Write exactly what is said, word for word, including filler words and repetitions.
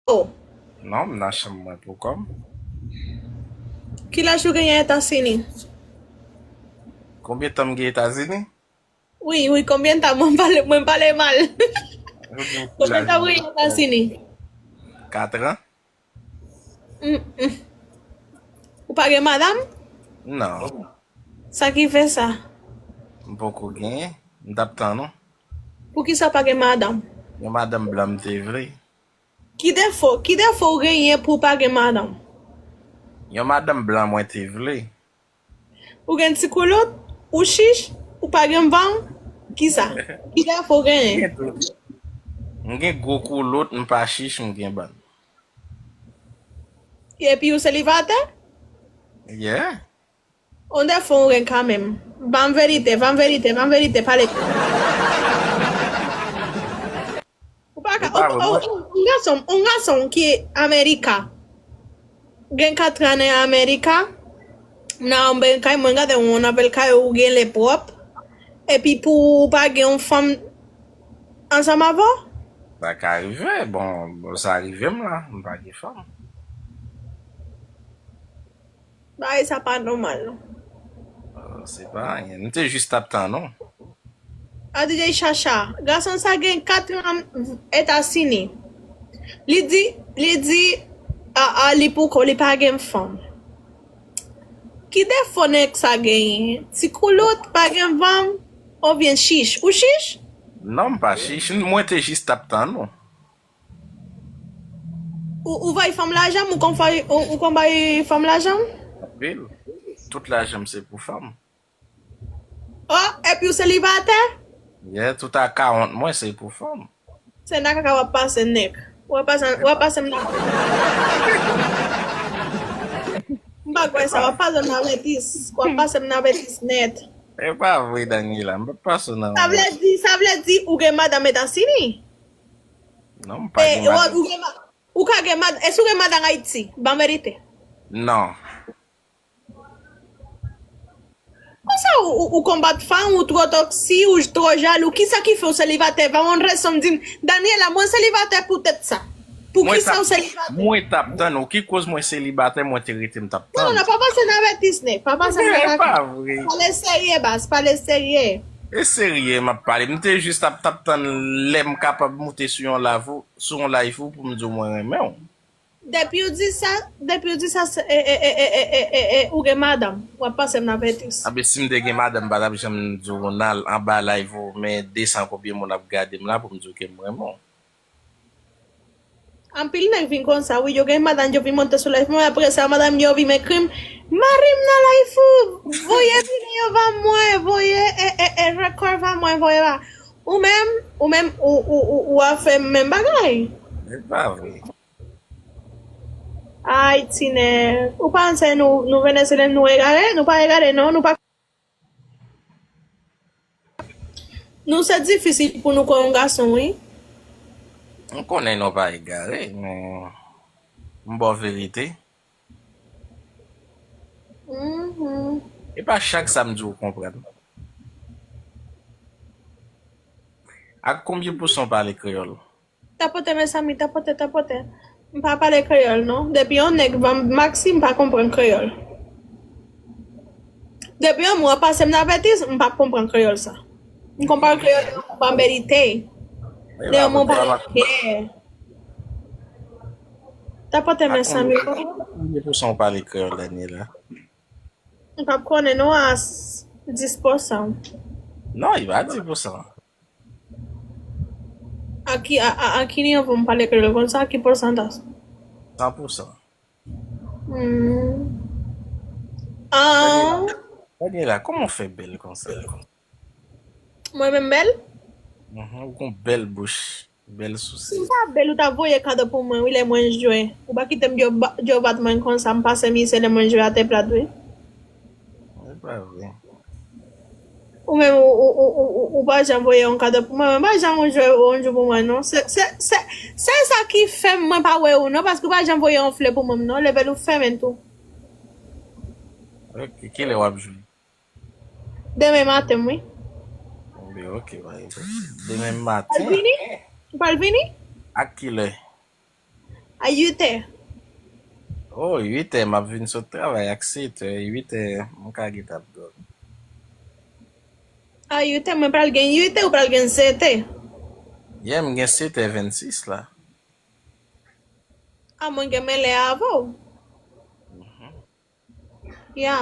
Oh. Non, m nan chanm mwen pou kò m. Ki laj ou genyen Etazini? Konbyen tan m gen Etazini? Wi, wi, konbyen tan? Mwen pale, mwen pale mal. Konbyen tan ou genyen Etazini? Katran. Mm, mm. Ou pa gen madanm? Non. Sa ki fè sa? M poko genyen. M t ap tann ou. Poukisa w pa gen madanm? Yon madanm blan m te vle. Ki defo, ki defo ou genyen pou w pa gen madanm? Yon madanm blan mwen te vle. Ou gen ti koulout, ou chich, ou pa gen van, kisa? Ki defo w genyen? M gen gwo koulout, m pa chich, m gen bann. Epi ou selibatè? Yeah. On defo ou gen kanmenm. Ban m verite, ban m verite, ban m verite, pale. Ou pa ka, ou, ou, ou, ou, yon gason, yon gason ki Amerika. Gen katran nan Amerika. Nan anben kay mwen gade yon apèl kay ou gen le pwòp. Epi pou ou pa gen yon fanm ansanm avè w? Sa ka rive, bon, bon, sa rive m la, m pa gen fanm. Bagay sa pa nòmal non. Euh, se pa anyen. M te jis t ap tann ou. A D J Chacha, gason sa gen kat an Etazini. Li di, li di, a, a, li pou kò, li pa gen fanm. Ki defo nèg sa genyen? Ti koulout, pa gen van, oubyen chich? Ou chich? Non, m pa chich. Mwen te jis t ap tann ou. Ou, ou bay fanm lajan, ou konn fè, ou, ou konn bay fanm lajan? Anpil. Tout lajan m se pou fanm. Oh, epi ou selibatè? Yeah, tout akawont mwen se pou fanm. Se nan kaka w ap pase nèg. W ap pase, w ap pase m nan. M pa kwè sa, w ap pase m nan betis. W ap pase m nan betis nèt. E pa vre, Daniela, m pa pase w nan. Sa vle di, sa vle di ou gen madanm Etazini? Non, m pa gen madanm. Ou gen ma-, ou ka gen madanm, èske ou gen madanm Ayiti? Ban verite. Non. Konsa ou, ou, ou konbat fanm, ou twò toksik, ou twò jalou. Kisa ki fè w selibatè? Ban mwen yon rezon, di m, Daniela, mwen selibatè poutèt sa. Poukisa ou selibatè? Mwen t ap tann ou. Ki koz mwen selibatè, mwen te rete, m t ap tann. Non, non, non, pa pase nan betis nèg, pa pase nan betis nèg. E pa vre. Pale serye, baz, pale serye. E serye m ap pale. M te jis ap, t ap tann lè m kapab moute sou yon live ou, sou yon live ou pou m di w mwen renmen w. Depi w di sa, depi w di sa, se, e, e, ou gen madanm, w ap pase m nan betis. Anben, si m te gen madanm, m pa t ap janm di w, Ronald, anba live ou, men de san konbyen moun ap gade m la pou m di w ke m renmen w. Anpil nèg vin konsa, wi, yo gen madanm, yo vin monte sou live mwen, apre sa, madanm yo vin ekri m, "Mari m nan live ou, voye videyo ba mwen, voye, e, e, e, rekòd ba mwen, voye ba." Ou menm, ou menm, ou, ou, ou, ou ap fè menm bagay. E pa vre. Ay, ti nèg, ou panse nou, nou Venezyelyen, nou egare? Nou pa egare, non, nou pa. Nou se difisil pou nou kwè yon gason, wi. M konnen nou pa egare, men m ba w verite. Mhm. E pa chak sa m di w konprann. Ak konbyen pousan w pale kreyòl? Tapote, mezanmi, tapote, tapote. M pa pale kreyòl, non. Depi yon nèg ban m maksi, m pa konprann kreyòl. Depi yon moun ap pase m nan betis, m p ap konprann kreyòl sa. M konprann kreyòl de yon moun ban m verite. De yon moun pale klè. Tapote, mezanmi. Konbyen pousan w pale kreyòl, Daniela? M p ap konnen, non, a dis pousan. Non, li pa dis pousan. A ki, a, a, a ki nivo m pale kreyòl konsa? A ki pousantaj? San pousan. Hmm. Ah. Daniela, kòman w fè bèl konsa? Mwen menm bèl? Mhm, ou gon bèl bouch, bèl sousi. Si m ta bèl, ou ta voye kado pou mwen, wi, lè mwen jwe. Ou pa kite m djo ba-, djo bat mwen konsa, m pase mizè lè mwen jwe atè plat, wi. E pa vre. Ou menm, ou, ou pa janm voye yon kado pou mwen, mwen pa janm ou jwe yon jou pou mwen, non. Se, se, se, se sa ki fè mwen pa wè ou, non, paske ou pa janm voye yon flè pou mwen, non. Leve l ou fèmen tou. Ok, kilè w ap jwe? Demen maten, wi. Bon, ok, pa gen pwoblèm. Demen maten? Ou pral vini? Ou pral vini? Ak kilè? A uit è. Oh, uit è, m ap vin sot travay ak sèt è. Uit è, m ka gentan ap dòmi. A uit è, mwen pral gen uit è, ou pral gen sèt è. Yeah, m gen sèt è vennsis la. A mwen gen menm lè avè w. Ya.